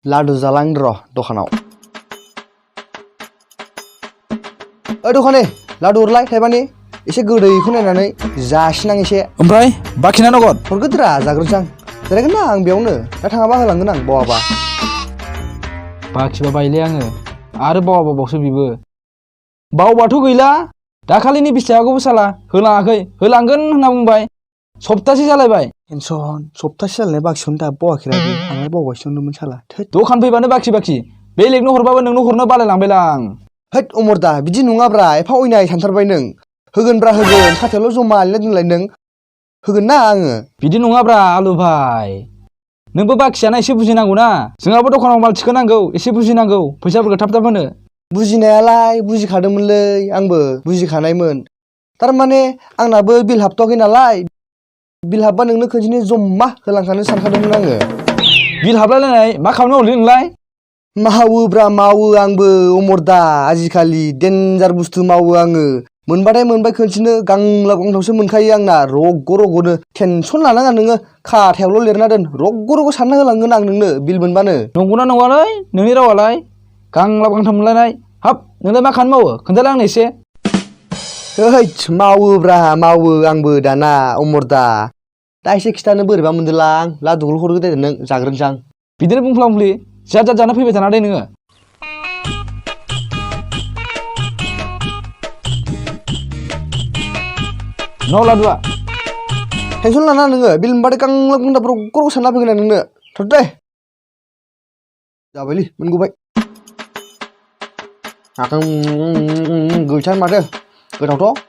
लादु जालांदो र' दखानाव। दखानि लादु हरलाय थाइबानि एसे गोदैखौ नायनानै जासिनां एसे। ओमफ्राय बाखिना नगद हरगोद्रा जाग्रोनोसै आं। जिरायगोन ना आं बेयावनो दा थाङाबा होलांगोन आं बावाबा। बाखिबा बायले आङो आरो बावाबावसो बिबो। बावबाथ' गैला दाखालिनि बिस्लायाखौबो साला होलाङाखै होलांगोन होनना बुंबाय सप्तासे जालायबाय। टेनसन सप्तासे जालायनाय बाखिखौनो दाबो बावाखैरा बे आंलाय बावबायसो नंदोंमोन साला। दखान फैबानो बाखि बेलेगनो हरबाबो नोंनो हरनो बालायलांबायलां। हैद अमरदा बिदि नङाब्रा एफा अयनाय सानथारबाय नों। होगोनब्रा होगोन खाथायावल' जमा लिरना दोनलाय नों। होगोन ना आङो। बिदि नङाब्रा आलु भाई नोंबो बाखियाना एसे बुजिनांगौ ना। जोंहाबो दखानाव माल थिखोनांगौ एसे बुजिनांगौ फैसाफोरखौ थाब थाब होनो। बुजिनायालाय बुजिखादोंमोनलै आंबो बुजिखानायमोन। थारमाने आंनाबो बिल हाबथ'वाखै नालाय बिल हाबबा नोंनो खोनसेनो जम्मा होलांखानो सानखादोंमोन आङो। बिल हाबलायलायनाय मा खामानि मावलै नोंलाय? मावोब्रा मावो आंबो अमरदा आजिखालि देन्जार बुस्थु मावो आङो। मोनबाथाय मोनबाय खोनसेनो गांलाब गांथामसो मोनखायो आंना रग' रग'नो। टेनसन लानाङा नोङो खाथायावल' लिरना दोन रग' रग' सानना होलांगोन आं नोंनो बिल मोनबानो। नंगौना नङालै नोंनि रावालाय गांलाब गांथाम मोनलायनाय। हाब नोंलाय मा खामानि मावो खोन्थालाय आंनो एसे। हैद मावोब्रा मावो आंबो दाना अमरदा। दा एसे खिथानो बोरैबा मोनदोंलां लादुखौल' हरगो दे नों जाग्रोनोसै आं। बिदिनो बुंफ्ला बुंफ्लि जाद जाद जाना फैबाय थाना दे नोङो। न' लादुआ टेनसन लानाङा नोङो बिल मोनबाथाय गांलाब गांथाम रग' रग' सानना फैगोन आं नोंनो। थ'दे दे जाबायलै मोनगबाय। गैथार माथो गोथावथ'।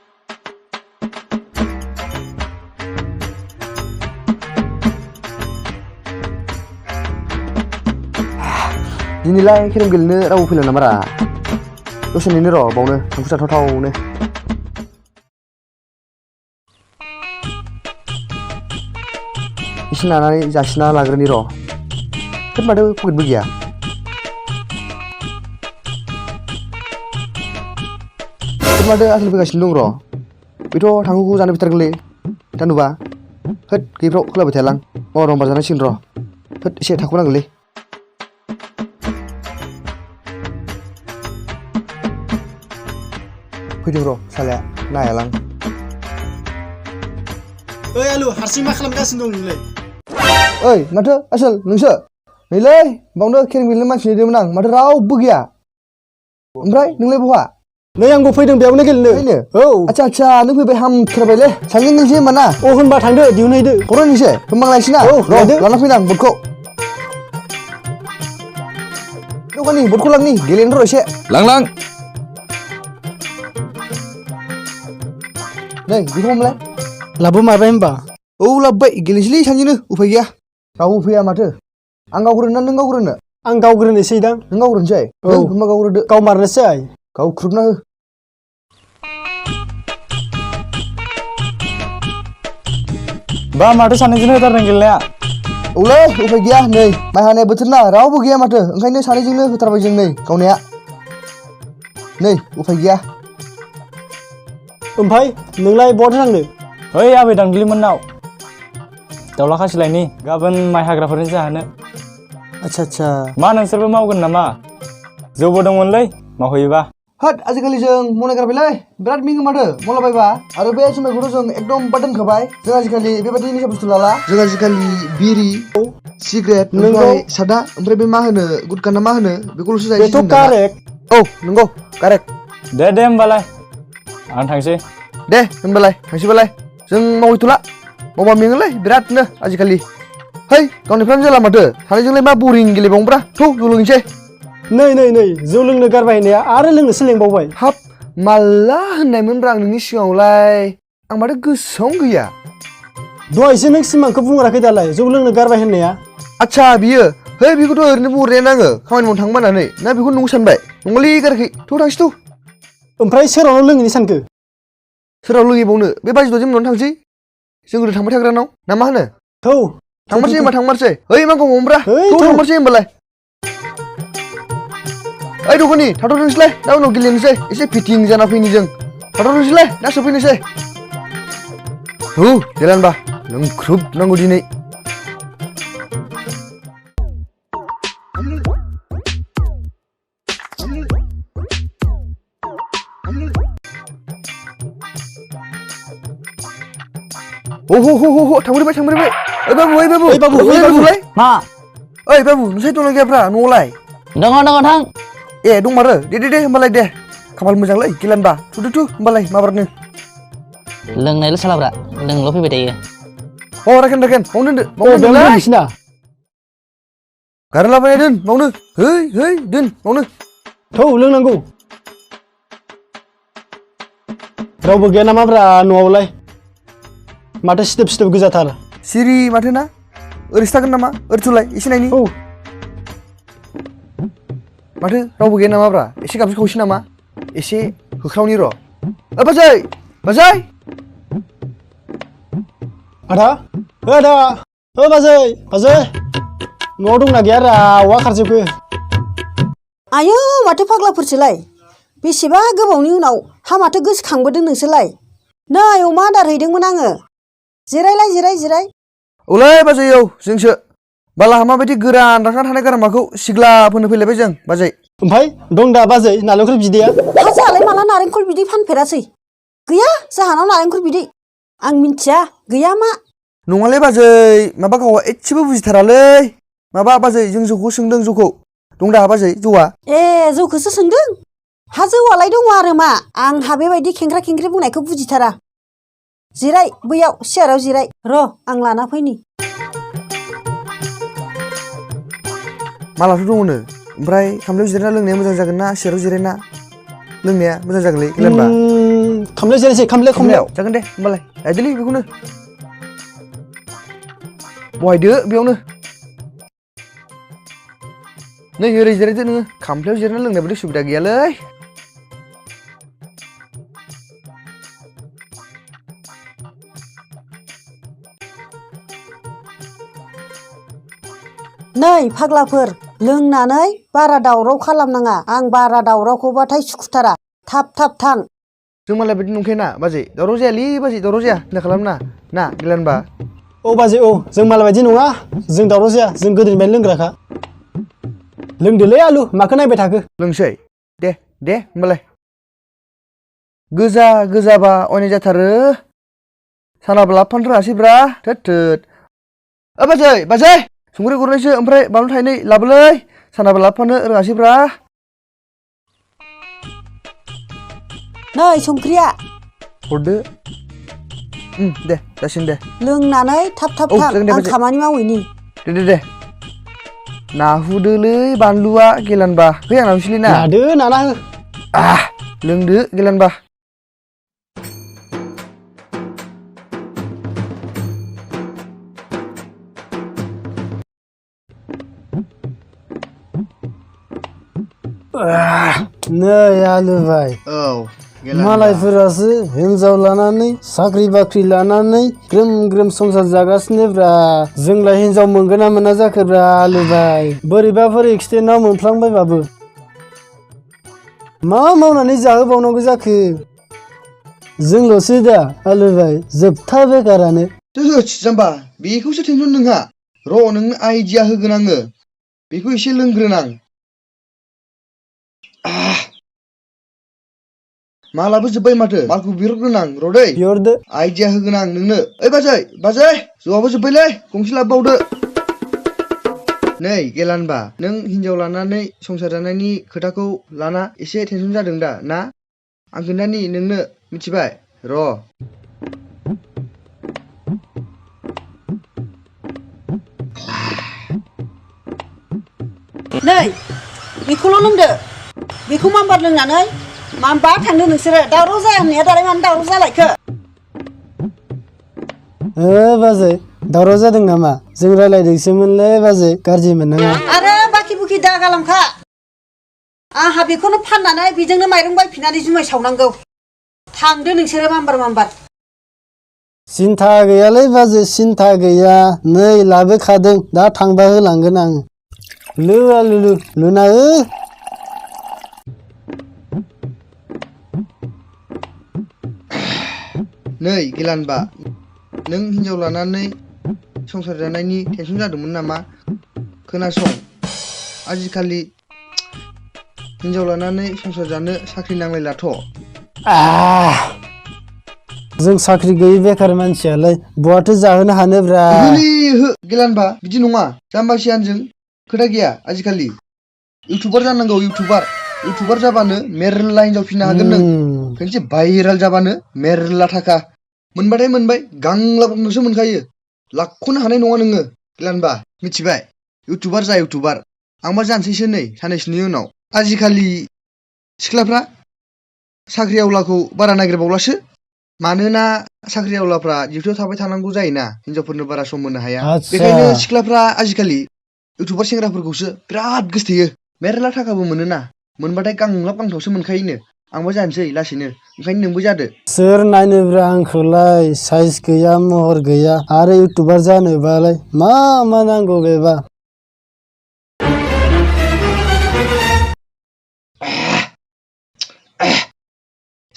दिनैलाय केरेम गेलेनो रावबो फैला नामारा? दसे नेनो र' बावनो थांखु जाथावथावनो। एसे लानानै जासिना लाग्रोनि र'। होद माथो पकेटबो गैया। होद माथो आसोल फैगासिनो दं र'। बेथ' थांखुखौ जानो बिथारगोनलै दा नुबा। होद गैफ्राव खोलाबाय थायालां माबार माबार जानांसिगोन र'। होद एसे थाखुनांगोनलै। फैदों र' सालाया नायालां। ओइ आलु हारसिं मा खालामगासिनो दं नोंलाय? ओइ माथो आसोल नोंसो? नैलै बावनो केरेम गेलेनो मानसि नेदोंमोन आं माथो रावबो गैया। ओमफ्राय नोंलाय बहा? नै आंबो फैदों बेयावनो गेलेनो। फैनो? औ आच्छा नों फैबाय हामथारबायलै। सानैजों गेलेनोसै होमबा ना? अ होनबा थांदो दिहुनहैदो। हरो नोंसो होमबा लायसै ना? औ र' लायदो। लाना फैनां बटखौ। दखानि बटखौ लांनि गेलेनो र' एसे। लां नै बेखौ हमलाय। लाबो मारबाय होनबा? औ लाबोबाय गेलेनोसैलै सानैजोंनो उफाय गैया। रावबो फैया माथो। आं गावग्रोनो ना नों गावग्रोनो? आं गावग्रोनोसै दां। नों गावग्रोनोसै? औ होमबा गावग्रोदो। गावमारनोसै। गावख्रुबना हो। बा माथो सानैजोंनो होथारदों गेलेनाया। औलै उफाय गैया नै माइ हानाय बोथोर ना रावबो गैया माथो ओंखायनो सानैजोंनो होथारबाय जों नै गावनाया। नै उफाय गैया। ओमफ्राय नोंलाय बहाथो थांनो? ओइ आबै दांदुब्लि मोननाव दाउला खासि लायनि गाबोन माइ हाग्राफोरनि जाहोनो। आच्छा मा नोंसोरबो मावगोन नामा? जौबो दंमोनलै मावहैयोबा। होद आजिखालि जों मावनाय गारबायलै बिराद मेङो माथो मावलाबायबा। आरो बे जुमायखौथ' जों एकदम बाद दोनखाबाय। जों आजिखालि बेबायदि निसा बुस्थु लाला। जों आजिखालि बिरि सिगारेट नंगौ। ओमफ्राय सादा ओमफ्राय बे मा होनो गुटखा ना मा होनो बेखौल'सो जायोसै बेथ' जों दाना। कारेक्ट। औ नंगौ कारेक्ट। दे होमबालाय आं थांसै। दे होनबालाय थांसैबालाय जों मावहैथ'ला मावबा मेङोलै बिरादनो आजिखालि। है गावनिफ्रानो जाला माथो सानैजोंलाय मा बरिं गेलेबावनोब्रा थौ जौ लोंहैसै। नै जौ लोंनो गारबाय होननाया आरो लोंनोसो लेंबावबाय। हाब माला होननायमोनब्रा आं नोंनि सिगाङावलाय आं माथो गोसोआवनो गैया। दहायसो नों सिमांखौ बुंहराखै दालाय जौ लोंनो गारबाय होननाया? आच्छा बियो है बेखौथ' ओरैनो बुंहरनायानो आङो खामानि मावनो थांबा होननानै ना बेखौ नंगौ सानबाय? नङालै गाराखै थ' थांसै थ'। ओमफ्राय सोरावनो लोंहैनो सानखो? सोराव लोंहैबावनो बे बाजै द'जों मोनावनो थांसै जों गोदो थांबाय थाग्रानाव ना मा होनो? थौ थांमारसै होनबा थांमारसै। ओइ मा हमब्रा है थ' थौ। थांमारसै होनबालाय। ओइ दखानि थाथ'थोंसैलाय दा उनाव गेलेनोसै एसे फिटिं जाना फैनि जों थाथ'थोंसैलाय दा सफैनोसै। देला होनबा लोंख्रुबनांगौ दिनै। हो थांबोबाय ओइ बाबु ओइ बाबु मा ओइ बाबु नोंसोर दंना गैयाफ्रा न'आवलाय दङ थां ए दंमारो दे होमबालाय दे खाफाल मोजांलै गिलानबा थुदो होमबालाय माबारनो लोंनायल' सालाब्रा लोंल' फैबाय थायो राखेन मावनो दोनदो बेयावनो दोननोसैना गारलाबाय दोन मावनो है दोन मावनो थौ लोंनांगौ रावबो गैया नामाब्रा न'आवलाय माथो सिदोब गोजाथार सिरि माथो ना ओरैसो थागोन नामा ओरैथ'लाय एसे नायनि औ माथो रावबो गैया नामाब्रा एसे गाबज्रि खावसै नामा एसे होख्रावनि र' बाजै आदा बाजै न'आव दंना गैया रावा खारजोबखो आयौ माथो फाग्लाफोरसोलाय बेसेबा गोबावनि उनाव हा माथो गोसोखांबोदों नोंसोरलाय नै अमा आदार हैदोंमोन आङो जिराय औलै बाजै औ जोंसो बाला माबायदि गोरान रानखाना थानाय गारामाखौ सिग्ला फोनो फैलायबाय जों बाजै ओमफ्राय दं दा बाजै नालेंखर बिदैया हा जोंहालाय माला नारेंखल बिदै फानफेरासै गैया जोंहानाव नारेंखल बिदै आं मिन्थिया गैया मा नङालै बाजै माबा गावहा एसेबो बुजिथारालै माबा बाजै जों जौखौ सोंदों जौखौ दं दा बाजै जौआ ए जौखौसो सोंदों हा जौआलाय दङ आरो मा आंहा बेबायदि खेंख्रा खेंख्रि बुंनायखौ बुजिथारा जिराय बैयाव सियाराव जिराय र' आं लाना फैनि मालाथ' दङनो ओमफ्राय खामलायाव जिरायना लोंनाया मोजां जागोन ना सियाराव जिरायना लोंनाया मोजां जागोनलै गिलानबा खामलायाव जिरायसै खामलायाव जागोन दे होमबालाय गायदोलै बेखौनो बहायदो बेयावनो नै ओरै जिरायदो नोङो खामफ्लायाव जिरायना लोंनाय बायदि सुबिदा गैयालै नै फाग्लाफोर लोंनानै बारा दावराव खालामनाङा आं बारा दावरावखौबाथाय सुखुथारा थाब थां जों मालाय बायदि नंखाया ना बाजै दावराव जायालै बाजै दावराव जाया सिन्था खालामना ना गिलानबा औ बाजै औ जों मालाय बायदि नङा जों दावराव जाया जों गोदोनिफ्रायनो लोंग्राखा लोंदोलै आलु माखौ नायबाय थाखो लोंसै दे होमबालाय गोजाबा अयनाय जाथारो सानाबो लाबोफानो रोङासैब्रा थोद बाजै संख्रि गरनैसो ओमफ्राय बानलु थाइनै लाबोलै सानाबो लाबोफानो रोङासैब्रा नै संख्रिया हरदो दे जासिगोन दे लोंनानै थाब औ, थां जागोन दे आं बाजै। खामानि मावैनि दे नाहुदोलै बानलुआ गिलानबा है आंनाव एसेलै ना नादो नाना हो लोंदो गिलानबा नै आलु भाइ औ मालायफोरासो हिनजाव लानानै साख्रि बाख्रि लानानै ग्रोम संसार जागासिनो ब्रा जोंलाय हिनजाव मोनगोन ना मोना जाखो ब्रा आलु भाइ बोरैबाफोर एक्सिडेन्टआव मोनफ्लांबायबाबो मा मावनानै जाहोबावनांगौ जाखो जोंल'सो दा आलु भाइ जोबथा बेगारानो थोस जाम्बा बेखौसो टेनसन नोंहा र' नोंनो आइडिया होगोन आङो बेखौ एसे लोंग्रोनां मालाबो जोब्बाय माथो मालखौ बिहरग्रोनां र' दै बिहरदो आइडिया होगोन आं नोंनो ओइ बाजै जौआबो जोब्बायलै गंसे लाबोबावदो नै गेलानबा नों हिनजाव लानानै संसार जानायनि खोथाखौ लाना एसे टेनसन जादों दा ना आं खोन्थानि नोंनो मिथिबाय र' नै बेखौल' लोंदो बेखौ माम्बार लोंनानै माम्बा थांदो नोंसोरो दावराव जाया होननाया दालाय मानो दावराव जालायखो बाजै दावराव जादों नामा जों रायलायदोंसोमोनलै बाजै गाज्रि मोननाङा आरो बाखि बुखि दागालांखा आंहा बेखौनो फाननानै बेजोंनो माइरं बायफिननानै जुमाय सावनांगौ थांदो नोंसोरो माम्बार सिन्था गैयालै बाजै सिन्था गैया नै लाबोखादों दा थांबा होलांगोन आं लो आलु लुना हो नै गिलानबा नों हिनजाव लानानै संसार जानायनि टेनसन जादोंमोन नामा खोनासं आजिखालि हिनजाव लानानै संसार जानो साख्रि नांलायलाथ' जों साख्रि गैयि बेखार मानसियालाय बहाथो जाहोनो हानोब्रा गोलै हो गेलानबा बिदि नङा जाम्बासियानजों खोथा गैया आजिखालि इउटुबार जानांगौ इउटुबार जाबानो मेरला हिनजाव फिनो हागोन नों खनसे भाइरेल जाबानो मेरला थाखा मोनबाथाय मोनबाय गांलाब गांथामसो मोनखायो लाख'नो हानाय नङा नोङो गेलानबा मिथिबाय इउटुबार जा इउटुबार आंबा जानोसैसो नै साननैसोनि उनाव आजिखालि सिख्लाफ्रा साख्रि आवलाखौ बारा नागिरबावलासो मानोना साख्रि आवलाफ्रा डिउटियाव थाबाय थानांगौ जायोना हिनजावफोरनो बारा सम होनो हाया आच्छा। बेखायनो सिख्लाफ्रा आजिखालि इउटुबार सेंग्राफोरखौसो बिराद गोसथोयो मेरला थाखाबो मोनोना मोनबाथाय गांलाब गांथावसो मोनखायोनो आंबो जानोसै लासैनो ओंखायनो नोंबो जादो सोर नायनोब्रा आंखौलाय साइज गैया महर गैया आरो इउटुबार जानोबालाय मा मा नांगौ बेबा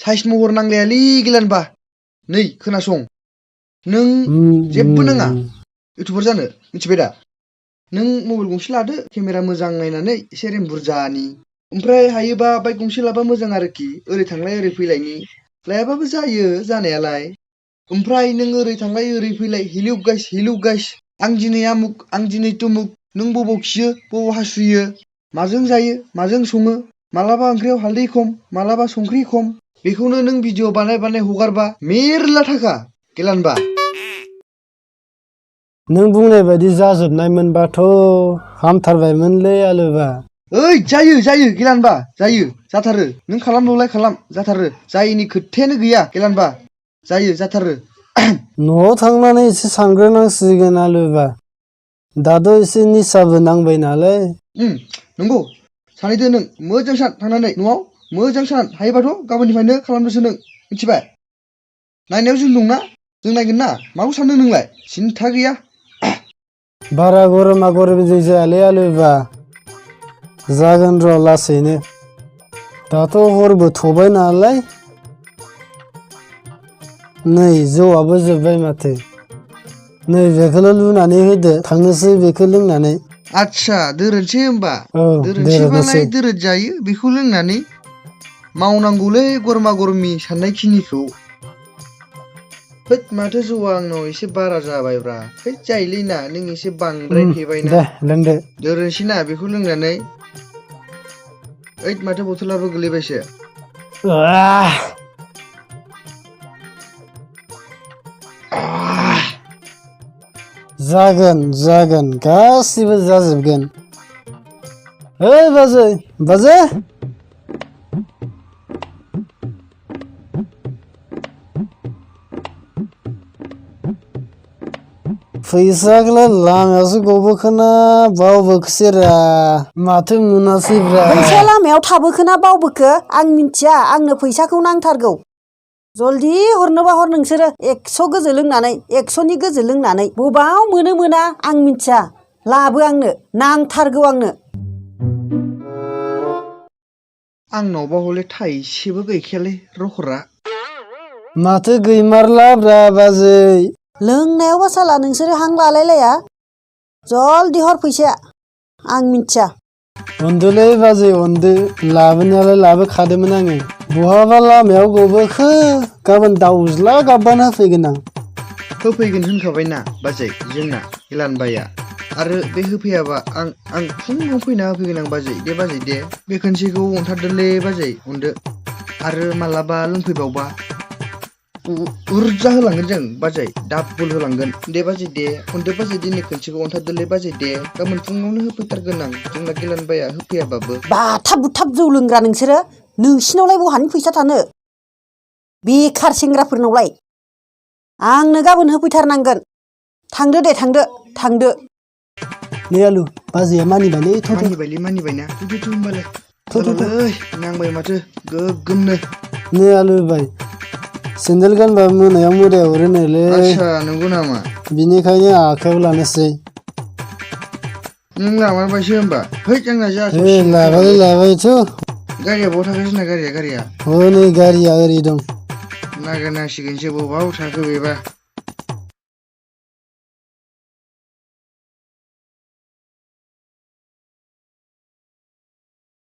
साइज महर नांलायालै गेलानबा नै खोनासं नों जेबो नाङा इउटुबार जानो मिथिबाय दा नों मबाइल गंसे लादो केमेरा मोजां नायनानै एसे रेम बुरजानि ओमफ्राय हायोबा बाइक गंसे लाबा मोजां आरोखि ओरै थांलाय ओरै फैलायनि लायाबाबो जायो जानायालाय ओमफ्राय नों ओरै थांलाय ओरै फैलाय हिलु गाइस आं दिनै आमुक आं दिनै तुमुक नों बबाव खियो बबाव हासुयो माजों जायो माजों सङो मालाबा ओंख्रियाव हालदै खम मालाबा संख्रि खम बेखौनो नों भिडिअ बानाय हगारबा मेरला थाखा गेलानबा नों बुंनाय बायदि जाजोबनायमोनबाथ' हामथारबायमोनलै आलुबा ओइ जायो गेलानबा जायो जाथारो नों खालामल'लाय खालाम जाथारो जायैनि खोथायानो गैया गेलानबा जायो जाथारो न'आव थांनानै एसे सानग्रोनांसिगोन आलुबा दाथ' एसे निसाबो नांबाय नालाय नंगौ सानैदो नों मोजां सान थांनानै न'आव मोजां सान हायोबाथ' गाबोननिफ्रायनो खालामदोसो नों मिथिबाय नायनायाव जों दंना जों नायगोन ना माखौ सानदों नोंलाय सिन्था गैया बारा गरमा गरमजों जायालै आलुबा जागोन र' लासैनो दाथ' हरबो थ'बाय नालाय नै जौआबो जोब्बाय माथो नै बेखौल' लुनानै होदो थांनोसै बेखौ लोंनानै आदसा दोरोदसै होमबा औ दोरोदसैबालाय दोरोद जायो बेखौ लोंनानै मावनांगौलै गरमा गरमि साननायखिनिखौ होद माथो जौआ आंनाव एसे बारा जाबायब्रा है जायोलै ना नों एसे बांद्राय फेबायना दे लोंदो दोरोदसै ना बेखौ लोंनानै ओइद माथो बथलाबो गोलैबायसो जागोन गासिबो जाजोबगोन ओइ बाजै फैसाखौलाय लामायावसो गबोखोना बावबोखोसैरा माथो मोनासैब्रा फैसाया लामायाव थाबोखोना बावबोखो आं मिथिया आंनो फैसाखौ नांथारगौ जल्दि हरनोबा हर नोंसोरो 100 गोजो लोंनानै 100नि गोजो लोंनानै बबाव मोना आं मिथिया लाबो आंनो नांथारगौ आंनो आंनावबा हले थाइसेबो गैखायालै रखरा माथो गैमारलाब्रा बाजै लोंनायावबा साला नोंसोरो हां लालायलाया जल्दि हर फैसाया आं मिथिया उन्दुलै बाजै उन्दु लाबोनायालाय लाबोखादोंमोन आङो बहाबा लामायाव गबोखो गाबोन दाउज्ला गाबबानो होफैगोन आं होफैगोन होनखाबायना बाजै जोंना गेलानबाया आरो बे होफैयाबा आं फुङाव फैना होफैगोन आं बाजै दे बे खोनसेखौ अनथारदोलै बाजै अनदो आरो मालाबा लोंफैबावबा बुरजा होलांगोन जों बाजै डाबल होलांगोन दे बाजै दे अनदो बाजै दिनै खोनसेखौ अनथारदोलै बाजै दे गाबोन फुङावनो होफैथारगोन आं जोंना गेलानबाया होफैयाबाबो बाथाब बुथाब जौ लोंग्रा नोंसोरो नोंसिनावलाय बहानि फैसा थानो बेखार सेंग्राफोरनावलाय आंनो गाबोन होफैथारनांगोन थांदो दे थांदो नै आलु बाजैया मानिबायलै मानिबायना थु होमबालाय थ'लै नांबाय माथो गोगोमनो नै आलु बाय सेन्देल गानबा मोनायाव मोदाय अरोनोलै आच्छा नंगौ नामा बिनिखायनो आखायाव लानोसै नों लामारबायसो होमबा है आंना जायासै लाबायथ' गारिया बहा थांगासिनो ना गारिया हनै गारिया ओरै दं नागिरनांसिगोनसो बबाव थाखो बेबा